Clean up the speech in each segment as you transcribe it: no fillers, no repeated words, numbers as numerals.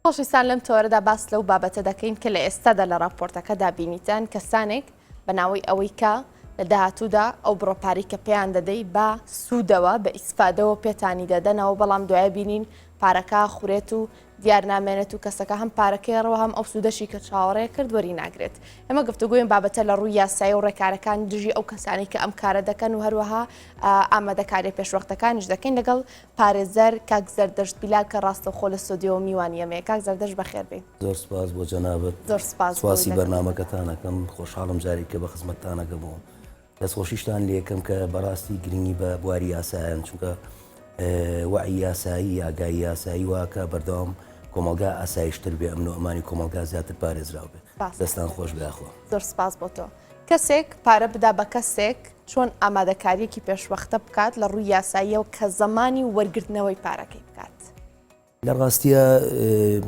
خۆشەویستان لەم تەوەرەدا باس لەو بابەتە دەکەین کە لە ئێستادا لە راپۆرتەکەدا بینیتان کەسانێک بە ناوەی ئەوەی کە لە داهاتوودا ئەو بڕە پارەی کە پێیان دەدەی بە سوودەوە بە ئیسفادەوە پێتانی دەدەنەوە بەڵام دوایە بینین پارەکە خورێت و دیار نامێنێت و کەسەکە هەم پارەکەی ڕەوە هەم ئەو سوودەشی کە چاوەڕێ کرد وەری ناگرێت. ئێمە گفتوگۆی بابەتە لە ڕووی یاسایی و ڕێکارەکان دژی ئەو کەسانەی کە ئەم کارە دەکەن و هەروەها ئامادەکاریە پێشوەختەکانیش دەکەین لەگەڵ پارێزەر کاک زەردەشت بیلال کە ڕاستەوخۆ لە ستۆدیۆوە میوانی ئێمەیە. کاک زەردەشت بەخێر بێی. زۆر سپاس بۆ جەنابت. زۆر سپاس بۆ سپاسی بەرنامەکەتان ئەکەم. خۆشحاڵم جارێکە بە خزمەتتان ئەگەمەوە. دەستخۆشیشتان لێکەم کە بەڕاستی گرنگی بە بواری یاسایان چونکە وەعی یاسایی ئاگایی یاسایی واکە بەردەوام کۆمەڵگا ئاسایشتر بێ ئەمن و ئەمانی کۆمەڵگا زیاتر پارێزراو بێ. دەستان خۆش بێ یاخوا. زۆر سپاس بۆ تۆ. کەسێک پارە بدا بە کەسێک چۆن ئامادەکارییەکی پێشوەختە بکات لە ڕووی یاساییەوە کە زەمانی وەرگرتنەوەی پارەکەی بکات؟ لە ڕاستیا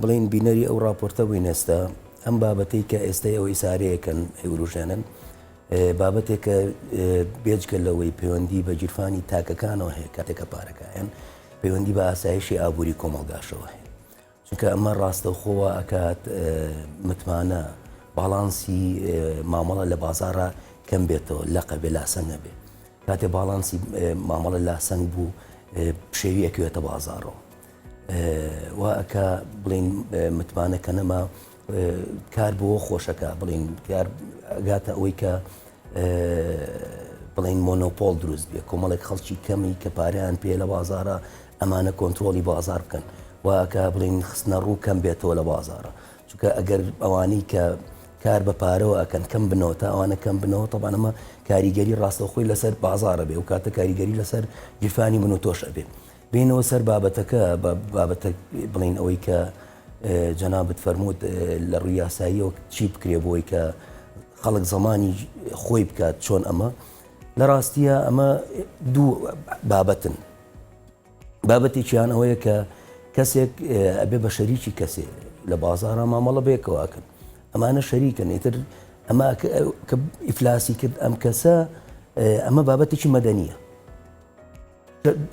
بڵێین بینەری ئەو ڕاپۆرتە بووین ئێستا ئەم بابەتەی کە ئێستا ئەو ئیسارەیەکەن ئەیوروژێنن بابەتێکە بێجگە لەوەی پەیوەندی بە گیرفانی تاکەکانەوە هەیە کاتێکە پارەکایەن پەیوەندی بە ئاسایشی ئابووری کۆمەڵگاشەوە هەیە چونکە ئەمە ڕاستەوخۆ وا ئەکات متمانە باڵانسی مامەڵە لە بازاڕا کەم بێتەوە لەقە بێ لاسەنگ نەبێ کاتێ باڵانسی مامەڵە لاسەنگ بوو پشێوی ئەکەوێتە بازاڕەوە وا ئەکا بڵین متمانە کە نەما کار بۆ خۆشەکە بڵین کار ئەگاتە ئەوەی کە بڵێین مۆنۆپۆڵ دروست بێ، کۆمەڵێک خەڵکی کەمی کە پارەیان پێیە لە بازاڕا ئەمانە کۆنترۆڵی بازاڕ بکەن وا ئەکا بڵێین خستنە ڕوو کەم بێتەوە لە بازاڕا چونکە ئەگەر ئەوانەی کە کار بە پارەوە ئەکەن کەم بنەوە تا ئەوانە کەم بنەوە تەبعەن ئەمە کاریگەری ڕاستەوخۆی لەسەر بازاڕە بێ و کاتە کاریگەری لەسەر گیرفانی من و تۆش ئەبێ بێینەوە سەر بابەتەکە، بە بابەتە بڵێین ئەوەی کە جەنابت فەرمووت لە ڕووی یاساییەوە چی بکرێ بۆی کە خەڵک زەمانی خۆی بکات چۆن ئەمە لە ڕاستیە ئەمە دوو بابەتن بابەتێکیان ئەوەیە کە کەسێک ئەبێ بە شەریکی کەسێ لە بازارە مامەڵە بێکەوەکەن ئەمانە شەریکن ئیتر ئەمە کە ئیفلاسی کرد ئەم کەسە ئەمە بابەتێکی مەدەنیە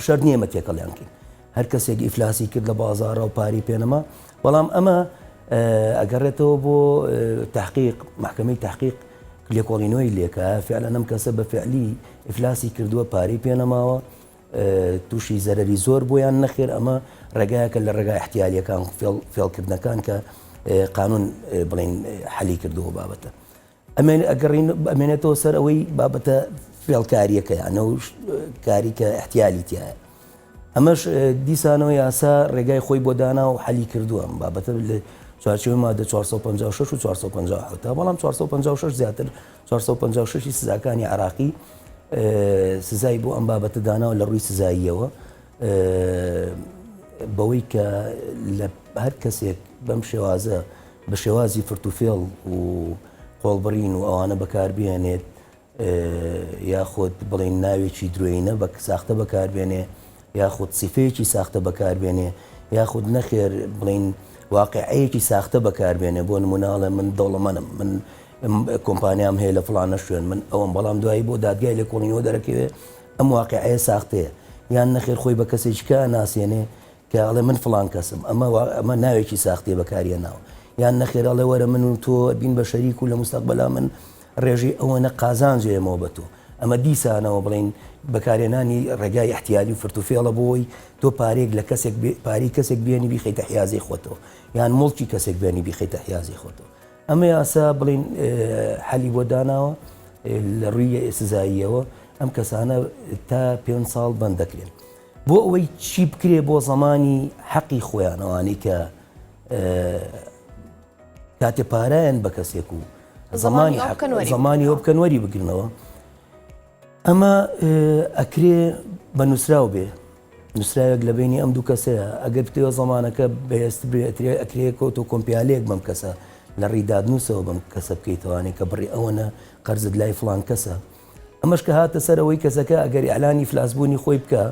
شەرت نییە ئێمە تێکەڵیان بکەین هەر کەسێک ئیفلاسی کرد لە بازاڕە و پارەی پێنەما بەڵام ئەمە ئەگەڕێتەوە بۆ تحقیق محکمەی تحقیق لێکۆڵینەوەی لێکە فعلەن ئەم کەسە بە فعلی ئیفلاسی کردووە پارەی پێنەماوە تووشی زەرری زۆر بۆیان نەخێر ئەمە ڕێگایەکە لە ڕێگا احتیالیەکان فێڵکردنەکان کە قانون بڵین حەلی کردووە بابەتە ئەمێن ئەگەڕین ئەمێنێتەوە سەر ئەوەی بابەتە فێڵکاریەکە یانە و کاری کە احتیالی تایە ئەمەش دیسانەوە یاسا ڕێگای خۆی بۆ دانا و حەلی کردووە ئەم بابەتە لە چوارچێوەی مادە 456 و 457 بەڵام 456 زیاتر 456 سزاکانی عراقی سزای بۆ ئەم بابەتە داناوە لە ڕووی سزاییەوە بەوەی کە لە هەر کەسێک بەم شێوازە بە شێوازی فرتوفێڵ و قۆڵبڕین و ئەوانە بەکاربهێنێت یاخود بڵێین ناوێکی درۆینە بە ساختە بەکاربێنێ یاخود سیفەیەکی ساختە بەکاربێنێ یاخود نەخێر بڵین واقعەیەکی ساختە بەکاربێنێ بۆ نموناڵێ من دەوڵەمەنم من کۆمپانیام هەیە لە فڵانە شوێن من ئەوم بەڵام دوایی بۆ دادگای لێکۆڵینەوە دەرەکەوێ ئەم واقعەیە ساختەیە یان نەخێر خۆی بە کەسێکی کە ناسێنێ کە ئەڵێ من فڵان کەسم ئەمە ئەمە ناوێکی ساختەیە بەکاریە ناوە یان نەخێر ئەڵێ وەرە من و تۆ بین بە شەریک و لە مستەقبەلا من ڕێژەی ئەوەنە قازانج ئێمەوە بە تۆ ئەمە دیسانەوە بڵین بەکارێنانی ڕێگای احتیالی و فرتوفێڵە بۆی تۆ پارێک لە کەسێک پاری کەسێک بێنی بیخەیتە حیازی خۆتەوە یان موڵکی کەسێک بێنی بیخەیتە حیازی خۆتەوە ئەمە یاسا بڵین حەلی بۆ داناوە لە ڕووی سزاییەوە ئەم کەسانە تا پێ ساڵ بەند دەکرێن بۆ ئەوەی چی بکرێ بۆ زەمانی حەقی خۆیان ئەوانەی کە کاتێ پارایان بە کەسێک و زمانی زمانی ئەو بکەن وەری بگرنەوە ئەمە ئەکرێ بە نووسراو بێ نووسراوێک لە بینی ئەم دوو کەسەیە ئەگەر بتەوە زمانەکە بەهێست بێترێ ئەکرێ کۆت و کۆمپیالێک بەم کەسە لە ڕیدادنووسەوە بەم کەسە بکەیتوانێت کە بڕی ئەوەنە قەرزت لای فلان کەسە ئەمەش کە هاتە سەر ئەوەی کەسەکە ئەگەر ئیعلانی ئیفلاسبوونی خۆی بکا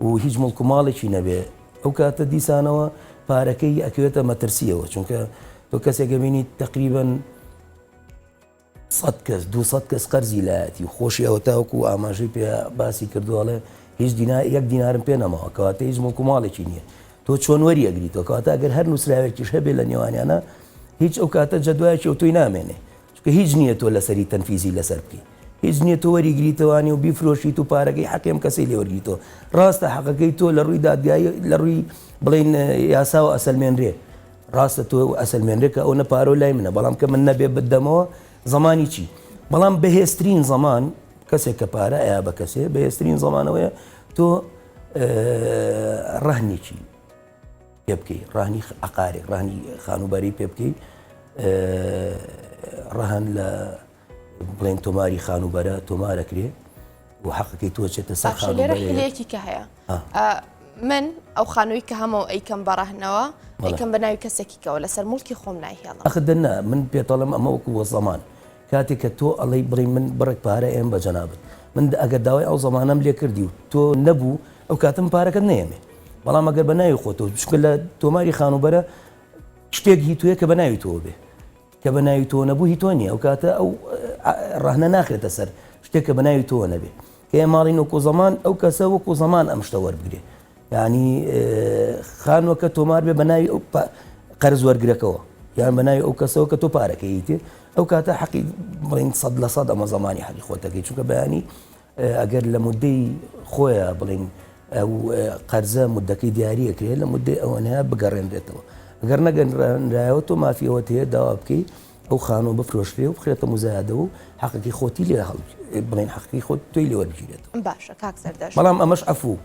و هیچ موڵک و ماڵێکی نەبێ ئەو کاتە دیسانەوە پارەکەی ئەکەوێتە مەترسیەوە چونکە تۆ کەسێک ئەبینی تقریبن سەد کەس 200 کەس قەرزی لایەتی و خۆشی ئەوە تاوەکو ئاماژەی پێ باسی کردووەڵێ هیچ دینا یەک دینارم پێ نەماوە کەواتە هیچ موڵک و ماڵێکی نییە. تۆ چۆن وەری ئەگریتەوە کەواتە ئەگەر هەر نووسراوێکیش هەبێ لە نێوانیانە هیچ ئەو کاتە جەدوایەکی ئەوتۆی نامێنێ چونکە هیچ نییە تۆ لەسەری تەنفیزی لەسەر بکەی هیچ نییە تۆ وەریگریتەوانی و بیفرۆشیت و پارەکەی حەقی ئەم کەسەی لێ وەرگریتەوە ڕاستە حەقەکەی تۆ لە ڕووی دادگایی لە ڕووی بڵێین یاساوە ئەسەلمێنرێ ڕاستە تۆ ئەسەلمێنرێ کە ئەو نە پارە لای منە بەڵام کە من نەبێ بدەمەوە زمانی چی بەڵام بەهێزترین زەمان کەسێک کە پارە ئەیا بە کەسێ بەهێزترین زەمانەوەیە تۆ ڕەهنێکی پێ بکەی ڕانی عقارێک ڕانی خانووبەری پێ بکەی ڕەهن لە بڵێن تۆماری خانووبەرە تۆمارەکرێ و حەقەکەی تۆ چێتە سەر لێرە حیلەیەکی کە هەیە من ئەو خانووی کە هەمەوە ئەیکەم بەڕەهنەوە ئەیکەم بە ناوی کەسێکی کەەوە لەسەر موڵکی خۆم نایهێڵم ئەخ دەنا من پێتەڵم ئەمە وەکو وە زەمان کاتێک کە تۆ ئەڵێی بڵێی من بڕێک پارە ئێم بە جەنابت من ئەگەر داوای ئەو زەمانەم لێ کردی و تۆ نەبوو ئەو کاتم پارەکەت نەیەمێ بەڵام ئەگەر بە ناوی خۆتەوە چونکە لە تۆماری خانووبەرە شتێک هی تۆیە کە بە ناوی تۆ بێ کە بە ناوی تۆ نەبوو هی تۆ نییە ئەو کاتە ئەو ڕەهنە ناخرێتە سەر شتێک کە بە ناوی تۆ نەبێ کە ئێمە ماڵین وەکو زەمان ئەو کەسە وەکو زەمان ئەم شتە وەربگرێ یانی خانوەکە تۆمار بێ بە ناوی ئەو قەرز وەرگرەکەوە یان بە ناوی ئەو کەسەوە کە تۆ پارەکەیتێ ئەو کاتە حەقی بڵین 100% ئەمە زمانی حەقی خۆتەکەی چونکە بەیانی ئەگەر لە مدەی خۆیان بڵین ئەو قەرزە مدەکەی دیاریەکرێت لە مدەی ئەوەنەیە بگەڕێنرێتەوە ئەگەر نەگەنرایەوە تۆ مافیەوە هەیە داوا بکەی ئەو خانوو بفرۆشرێ و بخرێتە مزایدە و حەقەکەی خۆتی لێ هەڵ بڵێن حەقی خۆت تۆی لێ وەربگیرێتەوە. باشە کاک سەردەشت. بەڵام ئەمەش عەفوو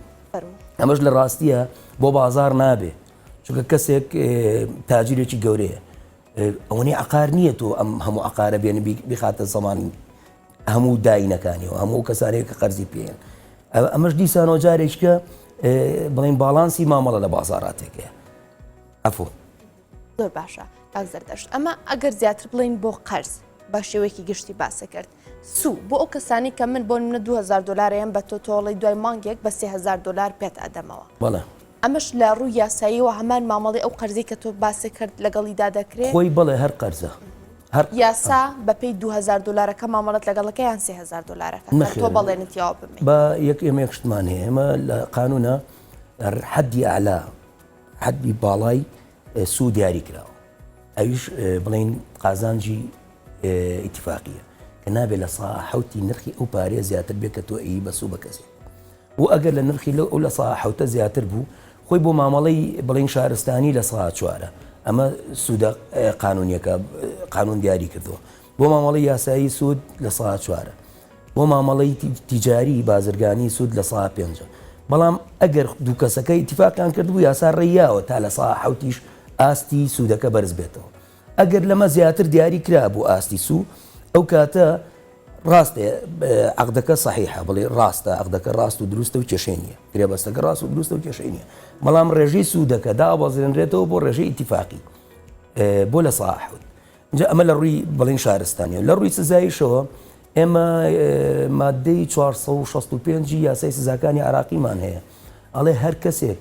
ئەمەش لە ڕاستیە بۆ بازار نابێ چونکە کەسێک تاجیرێکی گەورەیە ئەوەنی عقار نییە تۆ ئەم هەموو عقارە بێن بخاتە زەمان هەموو داینەکانیەوە هەموو کەسانێک کە قەرزی پێێن ئەمەش دیسانەوە جارێککە بڵین باڵانسی مامەڵە لە بازاراتێکەیە عەفوو. زۆر باشە کاک زەردەشت ئەمە ئەگەر زیاتر بڵین بۆ قەرز بە شێوەیەکی گشتی باسە کرد سوو بۆ ئەو کەسانی کە من بۆ منە 2000 دلارەیەم بە تۆ تۆڵی دوای مانگێک بە 3000 دلار پێت ئەدەمەوە بەڵێ ئەمەش لە ڕووی یاساییەوە هەمان مامەڵی ئەو قەرزی کە تۆ باسی کرد لەگەڵیدا دەکرێت خۆی بەڵێ هەر قەرزە هەر یاسا بەپێی 2000 دلارەکە مامەڵەت لەگەڵەکە یان 3000 دلارەکە تۆ بەڵێنت یاوە بمێ با یەک ئێمە یەک شتمان هەیە ئێمە لە قانونە حەدی ئەعلا حەدی باڵای سوو دیاری کراوە ئەویش بڵین قازانجی ئیتفاقیە کە نابێت لە سا حوتی نرخی ئەو پارەیە زیاتر بێت کە تۆ ئەی بەسوو بە کەسێک و ئەگەر لە نرخی لەو ئەو لە سا حوتە زیاتر بوو خۆی بۆ مامەڵەی بڵین شارستانی لە سا چوارە ئەمە سوودە قانونیەکە قانون دیاری کردووە بۆ مامەڵەی یاسایی سوود لە سا چوارە بۆ مامەڵەی تیجاری بازرگانی سوود لە سا پێنجە بەڵام ئەگەر دوو کەسەکە ئیتیفاقیان کردبوو یاسا ڕێیاوە تا لە سا حوتیش ئاستی سوودەکە بەرز بێتەوە ئەگەر لەمە زیاتر دیاری کرا بوو ئاستی سوو ئەو کاتە ڕاستە عقدەکە صحیحە بڵێ ڕاستە عقدەکە ڕاست و دروستە و کێشەی نییە گرێبەستەکە ڕاست و دروستە و کێشەی نییە بەڵام ڕێژەی سوودەکە دابەزێنرێتەوە بۆ ڕێژەی ئیتیفاقی بۆ لە سا حوت جا ئەمە لە ڕووی بڵین شارستانیەوە لە ڕووی سزاییشەوە ئێمە مادەی 465 یاسای سزاکانی عراقیمان هەیە ئەڵێ هەر کەسێک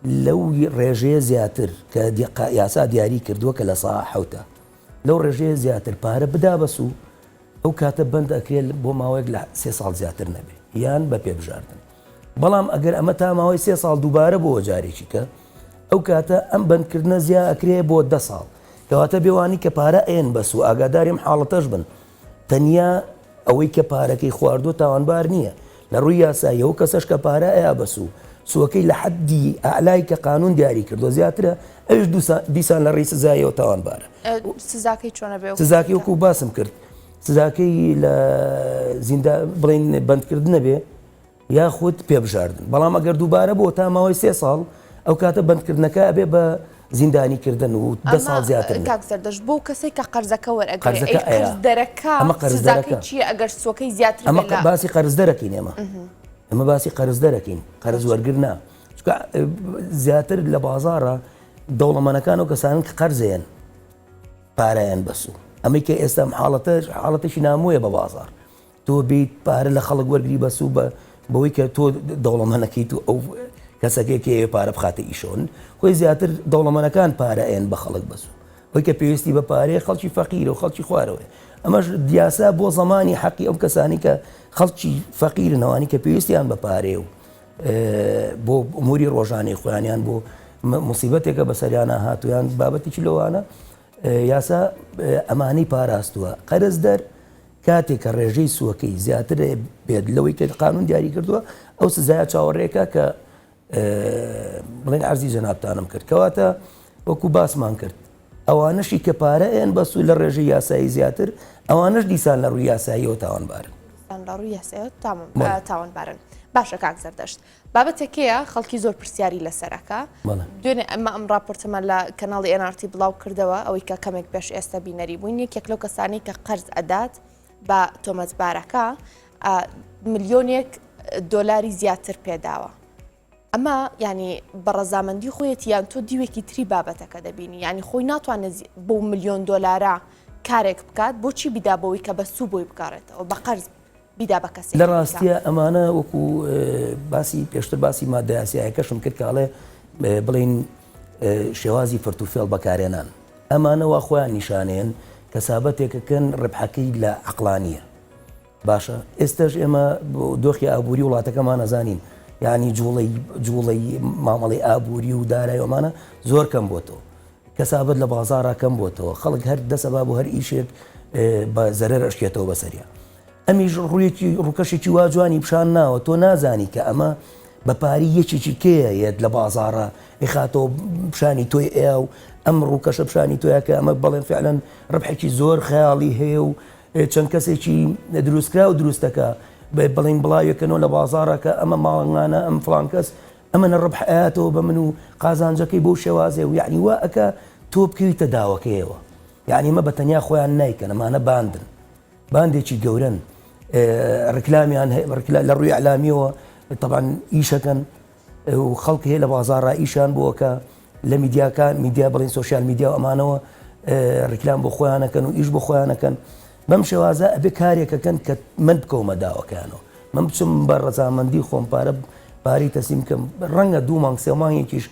لەو ڕێژەیە زیاتر کە یاسا دیاری کردووە کە لە سا حوتە لەو ڕێژەیە زیاتر پارە بدا بەسوو ئەو کاتە بەند ئەکرێت بۆ ماوەیەک لە سێ ساڵ زیاتر نەبێ یان بە پێبژاردن بەڵام ئەگەر ئەمە تا ماوەی سێ ساڵ دووبارە بۆ جارێکی کە ئەو کاتە ئەم بەندکردنە زیا ئەکرێ بۆ دە ساڵ کەواتە بێوانی کە پارە ئێن بەس و ئاگاداریم حاڵەتەش بن تەنیا ئەوەی کە پارەکەی خواردووە تاوانبار نییە لە ڕووی یاساییەوە کەسەش کە پارە ئەیا بەس و سوەکەی لە حەدی ئەعلای کە قانون دیاری کردووە زیاترە ئەویش دیسان لە ڕێی سزایەوە تاوانبارە. سزاکەی چۆنە بێ؟ سزاکەی وەکو باسم کرد سزاکەی لە زیندا بڵین بەندکردنە بێ یاخود پێبژاردن بەڵام ئەگەر دووبارە بۆ تا ماوەی سێ ساڵ ئەو کاتە بەندکردنەکە ئەبێ بە زیندانی کردن و دە ساڵ زیاتر کاک سەردەشت بۆ کەسێک کە قەرزەکە وەرئەگرێ قەرزەکە ئەی قەرزدەرەکە ئەمە قەرزدەرەکە چییە ئەگەر سوەکەی زیاتر ئەمە باسی قەرزدەرەکەین ئێمە ئەمە باسی قەرزدەرەکەین قەرز وەرگر نا چونکە زیاتر لە بازاڕە دەوڵەمەنەکان و کەسانن کە قەرزێن پارەیان بەسوو ئەمەی کە ئێستا حاڵەتە حاڵەتێکی نامۆیە بە بازار تۆ بیت پارە لە خەڵک وەرگری بەسوو بە بەوەی کە تۆ دەوڵەمەنەکەیت و ئەو کەسەکەی کە پارە بخاتە ئیشۆن خۆی زیاتر دەوڵەمەنەکان پارە ئەیەن بە خەڵک بەسوو ئەوی کە پێویستی بە پارەیە خەڵکی فەقیرە و خەڵکی خوارەوەیە ئەمەش یاسا بۆ زەمانی حەقی ئەو کەسانی کە خەڵکی فەقیرن ئەوانی کە پێویستیان بە پارەیە و بۆ ئوموری ڕۆژانەی خۆیانیان بۆ. موسیبەتێکە بەسەریانە هاتوویان بابەتێکی لەوانە یاسا ئەمانەی پاراستووە قەرزدەر کاتێک کە ڕێژەی سووەکەی زیاتر بێت لەوەی کە قانون دیاری کردووە ئەو سزایە چاوەڕێکە کە بڵێن عەرزی جەنابتانم کرد کەواتە وەکو باسمان کرد ئەوانەشی کە پارە ئێن بەس و لە ڕێژەی یاسایی زیاتر ئەوانەش دیسان لە ڕووی یاساییەوە تاوانبارن لە ڕووی یاسایەوە تاوانبارن باشە کاک زەردەشت بابەتەکەیە خەڵکی زۆر پرسیاری لەسەرەکە دوێنێ ئەمە ئەم راپۆرتەمان لە کەناڵی NRT بڵاو کردەوە ئەوەی کە کەمێک پێش ئێستا بینەری بووین یەکێک لەو کەسانی کە قەرز ئەدات بە تۆمەتبارەکە ملیۆنێک دۆلاری زیاتر پێداوە. ئەمە ینی بە ڕەزامەندی خۆیەتی یان تۆ دیوێکی تری بابەتەکە دەبینی ینی خۆی ناتوانێت بۆ ملیۆن دۆلارە کارێک بکات بۆچی بیدا بەوەی کە بە سوو بۆی بگەڕێتەوە بە قەرز بیدا بە کەسێک لە ڕاستیە ئەمانە وەکو باسی پێشتر باسی مادە یاسایەکەشم کرد کاڵێ بڵین شێوازی فرتوفێڵ بەکارێنان ئەمانە وا خۆیان نیشانێن کەسابەتێکەکەن ڕبحەکەی لە عقلانیە باشە ئێستش ئێمە دۆخی ئابووری وڵاتەکەمان ئەزانین یعنی جوڵەی جوڵەی مامەڵی ئابووری و دارای ئەمانە زۆر کەم بۆتەوە کەسابەت لە بازارا کەم بۆتەوە خەڵک هەر دەسەبا بۆ هەر ئیشێک بە زەرەر ئەشکێتەوە بەسەریا ئەمیش ڕوویەکی ڕووکەشێکی وا جوانی پیشان ناوە تۆ نازانی کە ئەمە بە پاری یەکێکی کێیە یەت لە بازاڕە ئیخاتەوە پیشانی تۆی ئەیا و ئەم ڕووکەشە پیشانی تۆیە کە ئەمە بەڵێن فعلەن ڕبحێکی زۆر خەیاڵی هەیە و چەند کەسێکی دروستکراو دروستەکە بڵین بڵاوێکەنەوە لە بازاڕەکە ئەمە ماڵانە ئەم فڵان کەس ئەمە نە ڕبح ئەیاتەوە بە من و قازانجەکەی بەو شێوازێ و یعنی وا ئەکا تۆ بکەویتە داوەکەیەوە یعنی مە بە تەنیا خۆیان نایکەن ئەمانە باندن باندێکی گەورەن ڕکلامیان لە ڕووی ئەلامیەوە طبعا ئیشەکەن و خەڵک هەیە لە بازاڕا ئیشان بۆکە لە میدیاکان میدیا بڵین social media و ئەمانەوە ڕیکلام بۆ خۆیانەکەن و ئیش بۆ خۆیانەکەن بەم شێوازە ئەبێ کارێکەکەن کە من بکەومە داوەکانەوە من بچم بە ڕەزامەندی خۆم پارە پارەی تەسلیم بکەم ڕەنگە دوو مانگ سێ مانگێکیش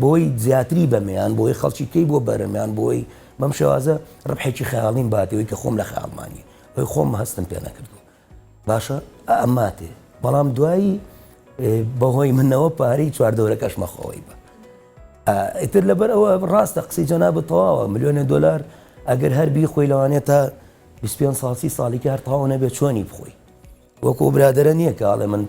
بۆی زیاتری بەمەیان بۆی خەڵکی کەی بۆ بەرەمیان بۆی بەم شێوازە ڕبحێکی خەیاڵیم باتەوەی کە خۆم لە خەیاڵمانی ئەوی خۆم هەستم پێ نەکردو باشە ئەماتێ بەڵام دوایی بەهۆی منەوە پارەی چواردەورەکەش مەخۆی بە ئیتر لەبەر ئەوە ڕاستە قسەی جەنابت تەواوە ملیۆنە دۆلار ئەگەر هەر بیخۆی لەوانێت تا 25 ساڵ 30 ساڵی کار تەواو نەبێت چۆنی بخۆی وەکو برادەرە نییە کە ئاڵێ من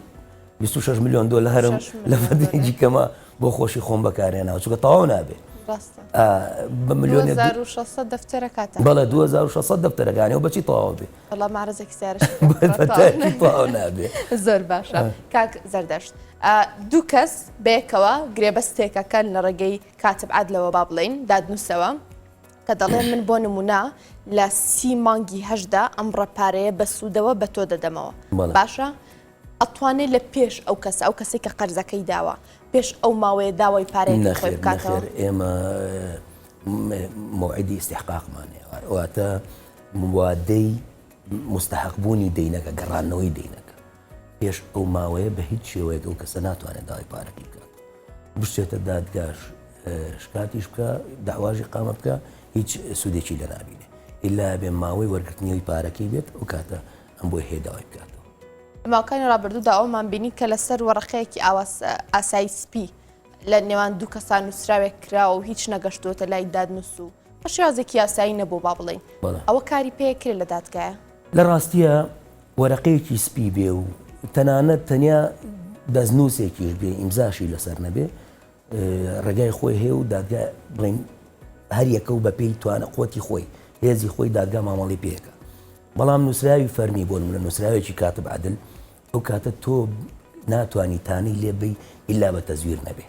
26 میلیۆن دۆلارم لە فەدێکی کەمە بۆ خۆشی خۆم بەکارێناوە چونکە تەواو نابێ بە ملیۆن 2600 دەفتەرەکات بەڵێ 2600 دەفتەرەکانی و بەچی تەواو بێ وەڵا مەعرەزێکی سیارەش تەواو نابێ زۆر باشە کاک زەردەشت دوو کەس بەیەکەوە گرێبەستێکەکەن لە ڕێگەی کاتب عەدلەوە با بڵێین دادنووسەوە کە دەڵێ من بۆ نمونە لە سی مانگی هەشدا ئەم بڕە پارەیە بە سوودەوە بە تۆ دەدەمەوە باشە ئەتوانێت لە پێش ئەو کەسە ئەو کەسێک کە قەرزەکەی داوە پێش ئەو ماوەیە داوای پارەیە خۆی بکاتەوە ئێمە موعدی استحقاقمان هەیە واتە وادەی مستحق بوونی دەینەکە گەڕانەوەی دەینەکە پێش ئەو ماوەیە بە هیچ شێوەیەک ئەو کەسە ناتوانێت داوای پارەکەی بکات بچێتە دادگاش شکاتیش بکە داواژی قامە بکە هیچ سوودێکی لە نابینێ ئللا بێ ماوەی وەرگرتنیەوەی پارەکەی بێت ئەو کاتە ئەم بۆی هەیە داوای بکاتەوە. ماوەکانی ڕابردوودا ئەومان بینی کە لەسەر وەڕەقەیەکی ئاواس ئاسایی سپی لە نێوان دوو کەسان نووسراوێک کراوە و هیچ نەگەشتووەتە لای دادنووس و بە شێوازێکی یاسایی نەبوو با بڵێین ئەوە کاری پێکرێ لە دادگایە؟ لە ڕاستیە وەرەقەیەکی سپی بێ و تەنانەت تەنیا دەستنووسێکیش بێ ئیمزاشی لەسەر نەبێ ڕێگای خۆی هەیە و دادگا بڵین هەر یەکە و بەپێی توانە قوتی خۆی هێزی خۆی دادگا مامەڵی پێکە بەڵام نووسراوی فەرمی بۆ نمونە نووسراوێکی کاتب عدل ئەو کاتە تۆ ناتوانی تانەی لێ بی ئیلا بە تەزویر نەبێ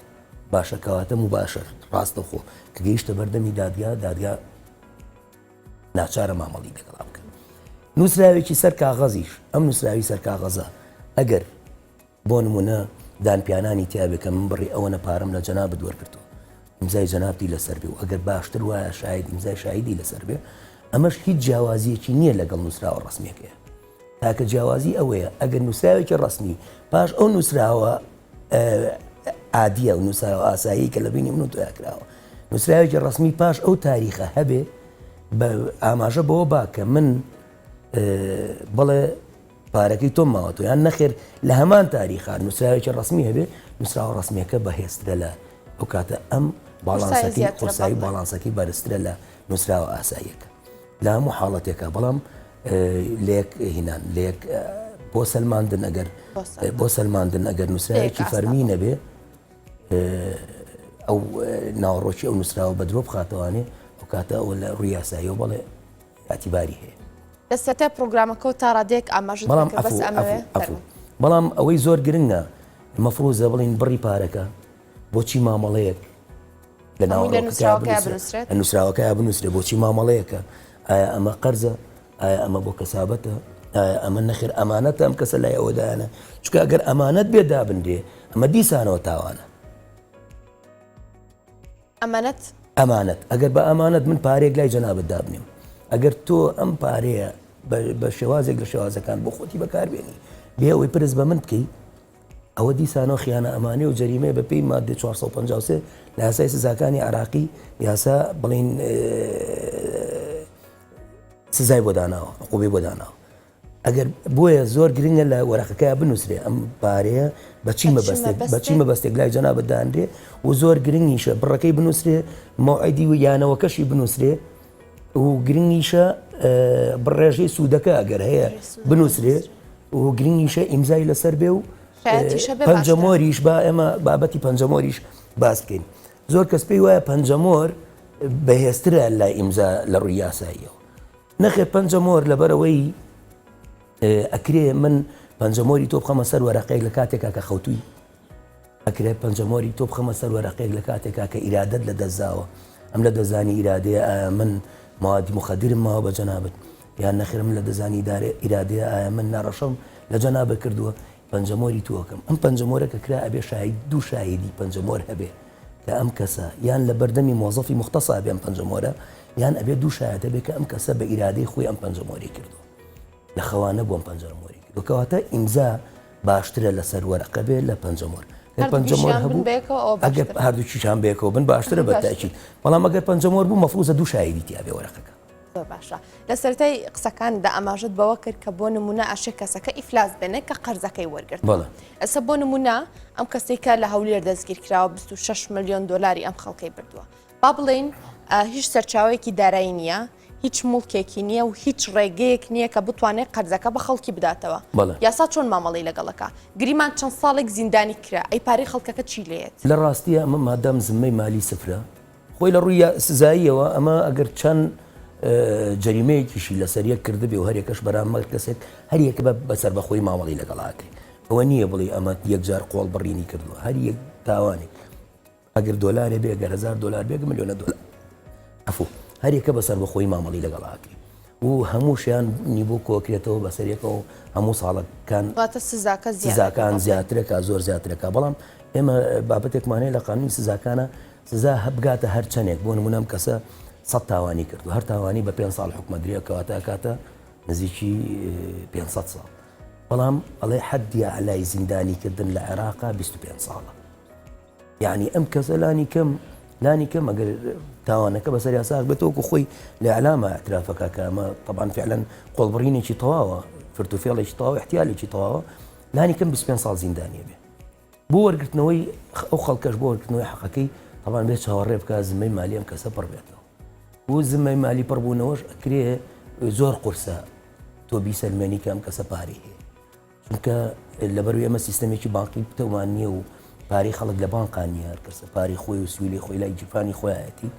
باشە کەواتە مباشر ڕاستەخۆ کە گەیشتە بەردەمی دادگا دادگا ناچارە مامەڵی لەگەڵا بکە نووسراوێکی سەر کاغەزیش ئەم نووسراوی سەر کاغەزە ئەگەر بۆ نمونە دانپیانانی تیابێ کە من بڕی ئەوەنە پارەم لە جەنابت وەرگرتووە ئیمزای جەنابتی لەسەر بێ و ئەگەر باشتر وایە شاید ئیمزای شاهیدی لەسەر بێ ئەمەش هیچ جیاوازیەکی نییە لەگەڵ نووسراوە ڕسمیەکەیە تاکە جیاوازی ئەوەیە ئەگەر نووسراوێکی ڕسمی پاش ئەو نووسراوە عادیە و نووسراوە ئاسایی کە لە بینی من و تۆیا کراوە نووسراوێکی ڕسمی پاش ئەو تاریخە هەبێ بە ئاماژە بەوە با کە من بڵێ پارەکەی تۆم ماوەتەوە یان نەخێر لە هەمان تاریخا نووسراوێکی ڕسمی هەبێ نووسراوە ڕسمیەکە بەهێزترە لە. ئەو کاتە ئەم باڵانسەکەی قورسایی باڵانسەکەی بەرزترە لە نووسراوە ئاساییەکە لە هەموو حاڵەتێکە بەڵام لێک هینان لێک بۆ سەلماندن ئەگەر بۆ سەلماندن ئەگەر نووسراوێکی فەرمی نەبێ ئەو ناوەڕۆکی ئەو نووسراوە بە درۆ بخاتەوانێ ئەو کاتە ئەوە لە ڕووی یاساییەوە بەڵێ ئیعتیباری هەیە. لە سەرەتای پرۆگرامەکەوە تا ڕادەیەک ئاماژەت بەڵام پێ کرد، بەس عەفو ئەمەوێ عەفو عەفو فەرموو. بەڵام ئەوەی زۆر گرنگە مەفروزە بڵین بڕی پارەکە بۆچی مامەڵەیەک لە هەمووی لە ناوەڕۆکەکەیا نووسراوەکەیا بنووسرێ بنووسرێت؟ لە نووسراوەکەیا بنووسرێ بۆچی مامەڵەیەکە ئایا ئەمە قەرزە ئایا ئەمە بۆ کەسابەتە ئایا ئەمە نەخێر ئەمانەتە ئەم کەسە لای ئەوەدایانە چونکە ئەگەر ئەمانەت بێ دابنرێ ئەمە دیسانەوە تاوانە. ئەمانەت؟ ئەمانەت، ئەگەر بە ئەمانەت من پارەیەک لای جەنابت دابنێم، ئەگەر تۆ ئەم پارەیە بە شێوازێک لە شێوازەکان بۆ خۆتی بەکاربێنی بێ ئەوەی پرس بە من بکەی، ئەوە دیسانەوە خیانە ئەمانێ و جەریمەیە بە پێی مادەی 453 لە یاسای سزاکانی عێراقی یاسا بڵین سزای بۆ داناوە، عقوبەی بۆ داناوە. ئەگەر بۆیە زۆر گرنگە لە وەرەقەکەیا بنووسرێ ئەم پارەیە بە چی مەبەستێک بە چی مەبەستێک لای جەنابت دانرێ و زۆر گرنگیشە بڕەکەی بنووسرێ مەوعیدی و یانەوەکەشی بنووسرێ و گرنگیشە بڕێژەی سوودەکە ئەگەر هەیە بنووسرێ و گرنگیشە ئیمزای لەسەر بێ و پەنجەمۆریش با ئێمە بابەتی پەنجەمۆریش باس بکەین زۆر کەس پێی وایە پەنجەمۆر بەهێزترە لە ئیمزا لە ڕووی یاساییەوە نەخێر پەنجە مۆر لەبەرئەوەی ئەکرێ من پەنجە مۆری تۆ بخەمە سەر وەرەقەیەک لە کاتێکا کە خەوتووی ئەکرێ پەنجە مۆری تۆ بخەمە سەر وەرەقەیەک لە کاتێکا کە ئیرادەت لە دەستداوە ئەم لە دەزانی ئیرادەیە ئایا من موادی مخدرم ماوە بە جەنابت یان نەخێر من لە دەزانی ئیرادەیە ئایا من ناڕەشەم لە جەنابت کردووە پەنجەمۆری تۆ ئەکەم ئەم پەنجەمۆرە کە کرا ئەبێ شاهید دوو شاهیدی پەنجەمۆر هەبێ کە ئەم کەسە یان لە بەردەمی مۆزەفی موختەسا بێ ئەم پەنجەمۆرە یان ئەبێ دوو شایەت هەبێ کە ئەم کەسە بە ئیرادەی خۆی ئەم پەنجەمۆری کردووە لە خەوا نەبوو ئەم پەنجەمۆری کردووە کەواتە ئیمزا باشترە لەسەر وەرەقە بێ لە پەنجەمۆر گەر پەنجەمۆر هەبوو ئەگەر هەردووکیشان بەیەکەوە بن باشترە بە تاکید بەڵام ئەگەر پەنجەمۆر بوو مەفروزە دوو شاهیدی تیا بێ وەرەقەکە زۆر باشە لە سەرەتای قسەکاندا ئاماژەت بەوە کرد کە بۆ نمونە ئەشێ کەسەکە ئیفلاس بێنێ کە قەرزەکەی وەرگرت ئەسە بۆ نمونە ئەم کەسێک کە لە هەولێر دەستگیر کراوە 26 میلیۆن دلاری ئەم خەڵکەی بردووە با بڵین هیچ سەرچاوەیەکی دارایی نییە هیچ موڵکێکی نییە و هیچ ڕێگەیەک نییە کە بتوانێت قەرزەکە بە خەڵکی بداتەوە یاسا چۆن مامەڵی لەگەڵەکە گریمان چەند ساڵێک زیندانی کرا ئەی پارەی خەڵکەکە چی لێت لە ڕاستیە ئەمە مادام زمەی مالی سفرە خۆی لە ڕووی سزاییەوە ئەمە ئەگەر چەند جەریمەیەکیشی لەسەر یەک کردبێ و هەریەکەش بەرامبەر کەسێک هەریەکە بە بەسەربەخۆی مامەڵی لەگەڵ ئاکرێ ئەوە نییە بڵێ ئەمە یەکجار قۆڵ بڕینی کردووە هەر یەک تاوانێک ئەگەر دۆلارێ بێ گەر هزار دۆلار بێ ملیۆنە دۆلار عەفو هەریەکە بە سەربەخۆی مامەڵی لەگەڵ ئاکرێ و هەمووشیان نیبۆ کۆکرێتەوە بەسەر یەکەوە هەموو ساڵەکان واتە سزاکە سزاکان زیاترەکە زۆر زیاترەکە بەڵام ئێمە بابەتێکمان هەیە لە قانونی سزاکانە سزا بگاتە هەر چەندێک بۆ نمونە ئەم کەسە سە تاوانی کرد و هەر تاوانی بە پێ ساڵ حکومە درێ کەواتە کاتە نزیکی 500 ساڵ بەڵام ئەڵێ حەدی ئەعلای زیندانیکردن لە عێراقا 25 ساڵە یعنی ئەم کەسە لانی کەم لانی کەم ئەگەر تاوانەکە بەسەر یاساق بێت وەکو خۆی لە ئەلامە اعترافەکە کە ئەمە طبعا فعلا قۆڵبڕینێکی تەواوە فرتوفێڵێکی تەواو احتیالێکی تەواوە لانی کەم 25 ساڵ زیندانیە بێ بۆ وەرگرتنەوەی ئەو خەڵکەش بۆ وەرگرتنەوەی حەقەکەی تەبان بێ چاوەڕێ بکە زمەی مالی ئەم کەسە پڕ بێتەوە بۆ زمەی مالی پڕبوونەوەش ئەکرێ زۆر قورسە تۆ بیسەلمێنی کە ئەم کەسە پارەی هەیە چونکە لەبەر ئێمە سیستەمێکی بانقی پتەومان نییە و پارەی خەڵک لە بانقان نییە هەر کەسە پارەی خۆی و سویلی خۆی لای جیفانی خۆیەتی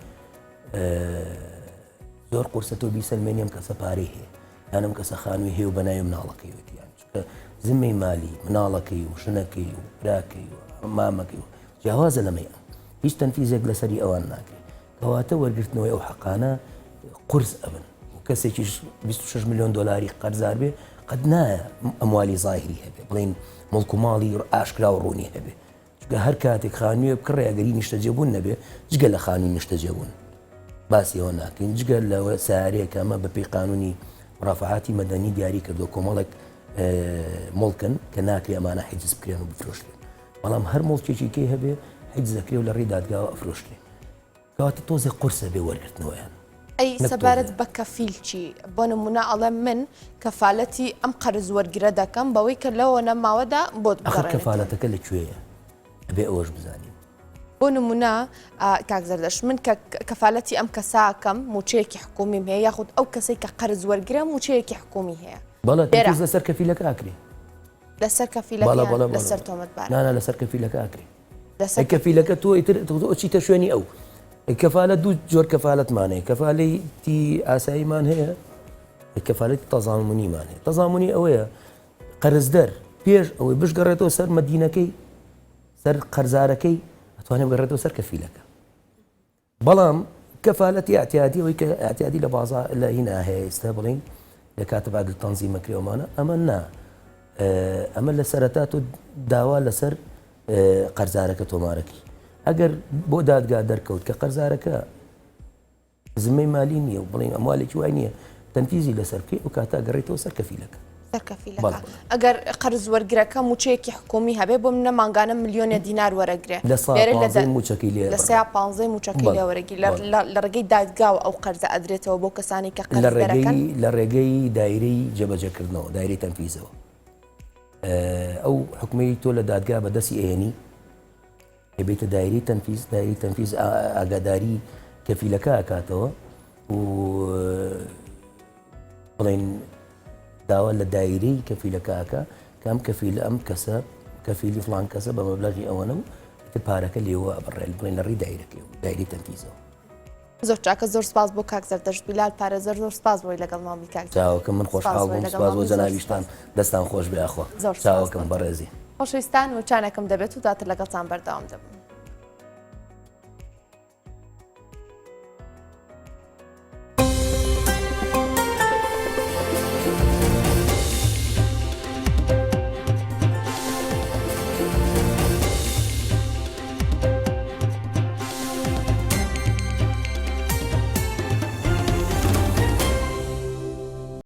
زۆر قورسە تۆ بیسەلمێنی ئەم کەسە پارەی هەیە یان ئەم کەسە خانووی هەیە و بەناوی مناڵەکەیەتی یان چونکە زمەی مالی مناڵەکەی و ژنەکەی و براکەی و مامەکەی و جیاوازە لەمەی ئەم هیچ تەنفیزێک لەسەری ئەوان ناکرێت کەواتە وەرگرتنەوەی ئەو حەقانە قورس ئەبن و کەسێکیش 26 میلیۆن دلاری قەرزار بێ قەت نایە ئەموالی زاهری هەبێ بڵین مڵک و ماڵی ئاشکرا و ڕوونی هەبێ چونکە هەر کاتێک خانوویەک بکڕێ ئەگەری نیشتەجێبوون نەبێ جگە لە خانووی نیشتەجێبوون باسی ئەوە ناکەین جگە لەوە سارەیە کە ئەمە بەپێی قانونی مرافعاتی مەدەنی دیاری کردو کۆمەڵێک مڵکن کە ناکرێ ئەمانە حیجز بکرێن و بفرۆشرێن بەڵام هەر مڵکێکی کەی هەبێ حیجز دەکرێ و لە ڕێی دادگاوە ئەفرۆشرێ کەواتە تۆزێک قورسە بێ وەرگرتنەوەیان. ئەی سەبارەت بە کەفیل چی؟ بۆ نمونە ئەڵێم من کەفالەتی ئەم قەرز وەرگرە دەکەم بەوەی کە لەوەنە ماوەدا بۆت ئەخر کەفالەتەکە لە کوێیە؟ ئەبێ ئەوەش بزانین. بۆ نمونە کاک زەردەشت من کە کەفالەتی ئەم کەسە ئەکەم موچەیەکی حکومیم هەیە یاخود ئەو کەسەی کە قەرز وەرگرە موچەیەکی حکومی هەیە. بەڵێ تەنفیز لەسەر کەفیلەکە ئەکرێ. لەسەر کەفیلەکە یان لەسەر تۆمەتبار؟ نا نا لەسەر کەفیلەکە ئەکرێ. لەسەر کەفیلەکە تۆ ئیتر تۆ ئەچیتە شوێنی ئەو. کەفالەت دوو جۆر کەفالەتمان هەیە کەفالەتی ئاساییمان هەیە کەفالەتی تەزامونیمان هەیە تەزامونی ئەوەیە قەرزدەر پێش ئەوەی بشگەڕێتەوە سەر مەدینەکەی سەر قەرزارەکەی ئەتوانێت بگەڕێتەوە سەر کەفیلەکە بەڵام کەفالەتی ئەعتیادی ئەوەی کە ئەعتیادی لە بازار لە هینا هەیە ئێستا بڵین لە کاتە بادل تەنزیمە کرێومانە ئەمە نا ئەمە لە سەرەتا تۆ داوا لەسەر قەرزارەکە تۆمارەکەی ئەگەر بۆ دادگا دەرکەوت کە قەرزارەکە زمەی مالی نییە و بڵین ئەموالێکی وای نییە تەنفیزی لەسەر بکەی ئەو کاتە گەڕێتەوە سەر کەفیلەکە. سەر کەفیلەکە. ئەگەر قەرز وەرگرەکە مووچەیەکی حکوومی هەبێ بۆ منە مانگانە ملیۆنێ دینار وەرەگرێ لە سا لێرە لە پانزەی مووچەکەی لێ لە بڕێ. سەیا پانزەی مووچەکەی بەڵێ لێ وەرەگیر لە بەڵێ. لە لە ڕێگەی دادگاوە ئەو قەرزە ئەدرێتەوە بۆ کەسانی کە لە قەرز دەرەکەن؟ ڕێگەی لە ڕێگەی دایرەی جێبەجێکردنەوە دایرەی تەنفیزەوە ئەو حوکمەی تۆ لە دادگا بەدەستی ئەهێنی دەبێتە دایرەی تەنفیز، دایرەی تەنفیز ئاگاداری کەفیلەکە ئەکاتەوە و بڵێن داوا لە دایرەی کەفیلەکە ئەکا کە ئەم کەفیلە ئەم کەسە کەفیلی فڵان کەسە بە مەبلەغی ئەوەنە و ئیتر پارەکە لێوە ئەبڕێت بڵێن لە ڕێی دایرەکەی و دایرەی تەنفیزەوە. زۆر چاکە زۆر سپاس بۆ کاک زەردەشت بیلال پارێزەر زۆر سپاس بۆی لەگەڵمان بووی کاک زەردەشت. چاوەکەم من خۆشحاڵ بووم سپاس بۆ جەنابیشتان دەستان خۆش بێ ئەخوا زۆر سپاس چاوەکەم بەڕێزی. خۆشەویستان وچانێکم دەبێت و دواتر لەگەڵتان بەردەوام دەبم.